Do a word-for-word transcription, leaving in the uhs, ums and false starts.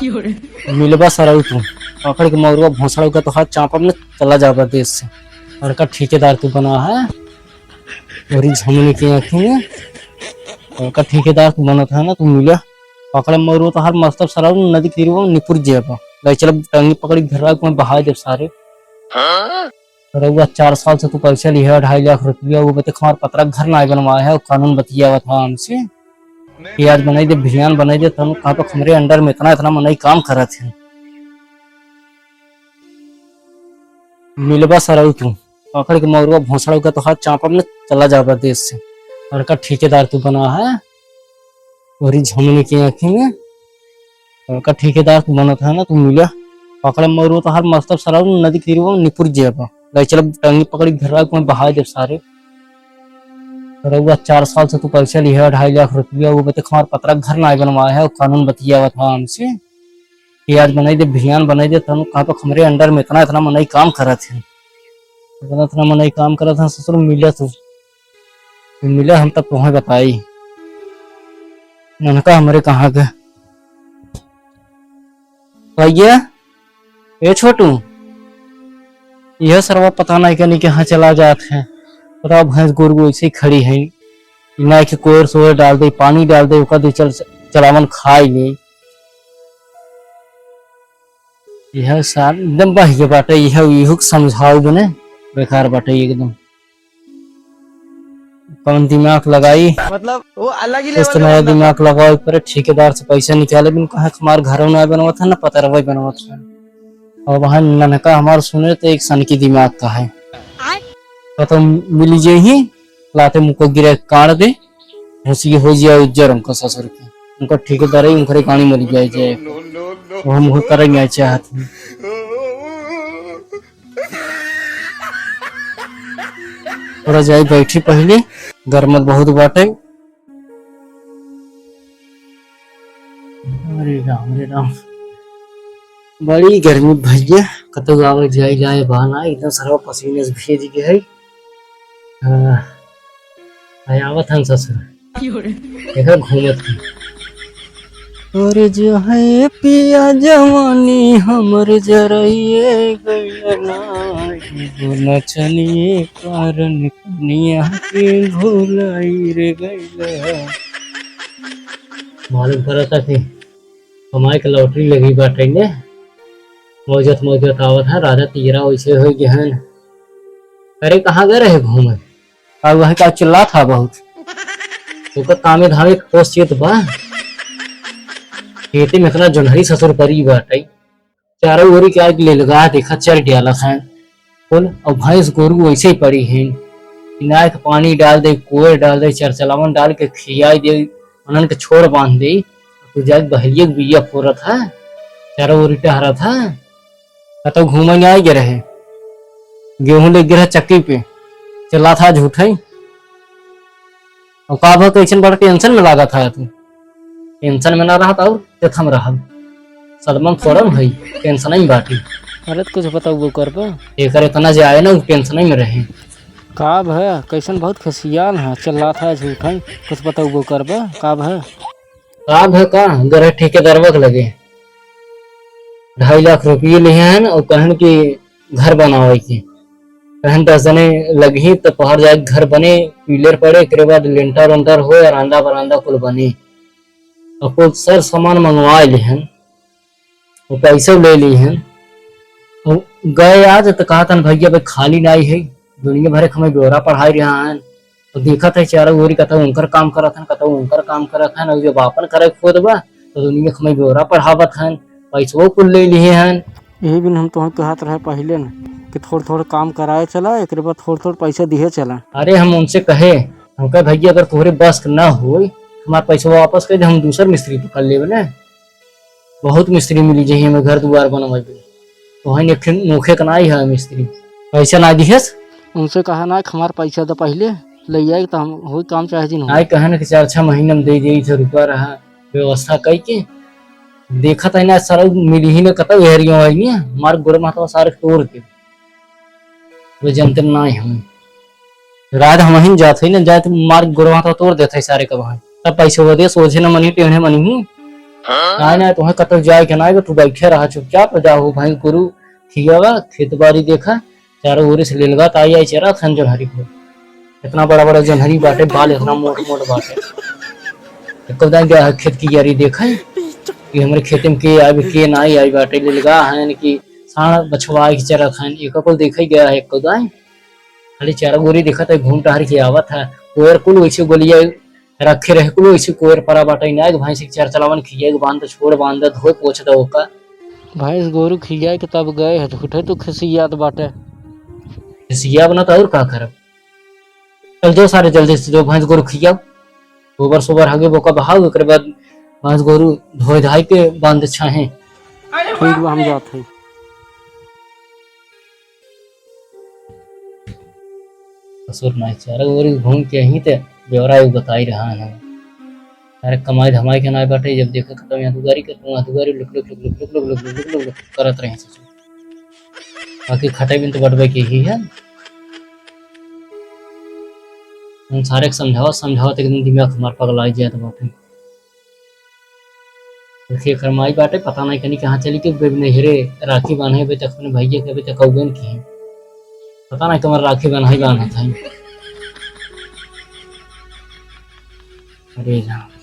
मिलबा सरऊ तू, पकड़ के मौरवा भोसड़ा का तोहार चापब न, चला जाबा देश से। बड़का ठेकेदार तू बना है, तोरी झमनी की आँखी में। बड़का ठेकेदार तू बनत है ना, तू मिला। पकड़ मौरवा तोहार मस्तब सरऊ नदी के तीरवा निपुर जेबा। ले चल टंगी पकड़ी घर राख में बहा देब सारे। रउआ चार साल से तू पैसा लिहे, अढ़ाई लाख रुपया, वो बते हमार पतरा घर ना बनवाए है, कानून बतियावत है हमसे। कि आज बनाई दे, बिहान बनाई दे, तनु कहाँ तक हमरे under में इतना, इतना मनई काम करत है। मिलबा सरऊ तू, पकड़ के मौरवा भोसड़ा का तोहार चापब न, चला जाबा देश से। बड़का ठेकेदार तू बना है, तोरी झमनी की आँखी में। बड़का ठेकेदार तू बनत है ना, तू मिला। पकड़ मौरवा तोहार मस्तब सरऊ नदी के तीरवा निपुर जेबा। ले चल टंगी पकड़ी घर राख में बहा देब सारे। रउआ चार साल से तू पैसा लिहे, अढ़ाई लाख रुपया, वो बते हमार पतरा घर ना बनवाए है, कानून बतियावत है हमसे। कि आज बनाई दे, बिहान बनाई दे, तनु कहाँ तक हमरे under में इतना, इतना मनई काम करत है, इतना, इतना मनई काम करत है। ससुर मिला तू, तू मिला, हम तब तुम्हें बताई। ननका हमरे कहाँ के भैया, ए छोटू, यह सरवा पता नहीं कनी कहाँ चला जात है। बताओ, भैंस गोरू ऐसे ही खड़ी है, ना कि कोयर सोयर डाल दे, पानी डाल दे, ओकर दे चल, चलावन खाई ले। यह सार एकदम बहिया बाटे, यह इहू के समझाऊ बने, बेकार बाटे एकदम। कौन दिमाग लगाई? मतलब, वो अलग ही कुछ तो level का नया बंदा दिमाग था। लगाओ, एक पर ठेकेदार से पैसा निकाले बिन, कहे हमार घरों ना बनवत है, ना पतरवा बनवत है। और वहाँ ननका हमार सुने तो एक सन की दिमाग का है। आय। तो मिली जे ही, लाते मुको गिरे काट दे, भूसी हो जिया उज्जर उनका ससुर के। उनका ठेकेदार है, उनकरे गाड़ी मरी जाए जाए। वो हम वो करेंगे चाहत हैं। थोड़ा जाई बैठी पहले, गरमत बहुत बाटे। अरे राम रे राम, बड़ी गर्मी भैया, कतौ आवे जाए जाए बहाना, एकदम सरवा पसीने से भीज गए है। हाँ, आय आवत हन ससुर। देखा घूमत हन। और जो है पिया जवानी हमर जरइए गइल ना, एगो नचनिए कारण कनिया के भुलाई रे गइल। मालूम पड़ता कि कमाई के lottery लगी बाटे ने। मौजत मौजत आवत है, राजा तीरा वैसे हो गए हैं। अरे कहाँ गए रहे घूमे? और वह का चिल्ला था बहुत। ओकर कामे धामे ठोस चेत बा। खेते में इतना जोन्हरी ससुर परी बाटे। चारों ओरी के आग ले लगा देखा चर डाला खान। बोल, अब भैंस गोरू वैसे ही पड़ी हैं। इनाय के पानी डाल दे, कोयर डाल दे, चरचलावन डाल के खियाई दे, उन्हन के छोड़ बांध दे। तू जाके बहलिया के बिया फोरत है, चारों ओरी टहरत है। कतौ घूमे आए गे रहे, गेहूं ले गे रहे चक्की पे, चला था झूठ है। और का भा, कैसन बड़ा tension में लागा था तू? Tension में ना रहा था और ते थम रहा। सदमा में पड़ल है, tension में बाटी। अरे तो कुछ बताओ वो कर बा। एकर इतना जे आए ना, वो tension में रहे। का भा, कैसन बहुत खिसियान है, चिल्ला था झूठ है, कुछ बताओ वो कर बा, का भा? का भा का, गरह ठेकेदारवा के लगे ढाई लाख रुपये लिहे हैं और कहन कि घर बनावे के। कहन दस जने लगही त तोहार जाए घर बने, पिलर पड़े, एकरे बाद लिंटर उंटर हो, अरांदा बरांदा कुल बने। और कुल सर सामान मंगवा लिहन, वो पैसे ले लिहन। और गए आज त कहा तन भैया भाई खाली नाई है, दुनिया भरे के हमें ब्यौरा पढ़ाई रहा है। तो देखत है चारों ओरी कतौ उनकर काम करत हन, कतौ उनकर काम करत हन, और जब आपन करे खुद बा, तो दुनिया के हमें ब्यौरा पढ़ावत हन, पैसवो कुल ले लिए हन। यही बिन हम तोहन कहत रहे पहिले न कि थोड़ थोड़ काम कराए चला, एकरे बाद थोड़ थोड़ पैसा दिहे चला। अरे हम उनसे कहे, हम कहे, "भैया अगर तोहरे बस के ना होई, हमार पैसा वापस कर दे, हम दूसर मिस्त्री पकड़ लेबे ना।" बहुत मिस्त्री मिली जही हमें घर दुआर बनवावे। वहीं एक ठे नोखे के नाई है मिस्त्री। पैसा ना दिहस? उनसे कहा ना कि हमार पैसा दे पहिले, ले आई तो हम होई काम चाहे जिन हो। नाई कहन कि चार छह महीना में दे दे, इधर रुका रहा, व्यवस्था कई के। देखत है ना सारा मिली ही ना कतौ हेरियो है नहीं, मार गोड़ माथा सारे तोड़ के। वो जनते नाई हम। रात हम ही जात है ना, जाए तो मार गोड़ माथा तोड़ देत है सारे का भाई। तब पैसे वो दे, सोझे न मनी, टेढ़े मनी ही। नाहीं, नाहीं, तोहैं कतौ जाए के नाहीं बा, तू बैठे रहा चुपचाप, जाओ भैंस गोरू खियावा, खेत बारी देखा, चारों ओरी से लेलगा त आई, आई चरा खान जोन्हरी को। इतना बड़ा बड़ा जोन्हरी बाटे, बाल इतना मोट मोट बाटे। एको दाईं गया है खेत की यारी देखा है कि हमरे खेते में के आवे, के नाहीं आवे बाटे, लेलगा है कि साँड़ बछवा आए के चरा खान, एको कुल देखा ही गया है एको दाईं। खाली चारों ओरी देखा त घूम टहर के आवत है। कोयर कुल वैसे गोलिया रखे रहे कुल वैसे कोयर परा बाटे, ना एक भैंस के चार चलावन खिया के बांध, छोड़ बांध, धोए पोछ दो ओका। भैंस गोरू खिया के तब गए है, झूठे तू खिसियात बाटे। खिसिया बना तो और का करब? चल जो सारे जल्दी से जो भैंस गोरू खियाओ, गोबर सोबर हगे बोका बहाओ, एकरे बाद भैंस गोरू धोए धाई के बांध छाहे। ठीक बा, हम जात हई। ससुर नाई चारा ओरी घूम के ही ते बेवरा एगो बताई रहा है। अरे कमाई धमाई के नाई बाटे, जब देखा खतम यहाँ दुगारी के, वहाँ दुगारी लुक लुक लुक लुक करत रही ससुर। बाकी खटे बिन तो बटबे के ही है। हम सारे के समझावा समझावा तो एक दिन दिमाग हमार पगलाई जात बाटे। देखिए, एकर माई बाटे, पता नहीं कनी कहाँ चली गई। बेब नैहरे राखी बांधे, अबे तक अपने भैया के अबे तक अउबे न की। पता नहीं कमर राखी बांधे, बांधत है। अरे राम।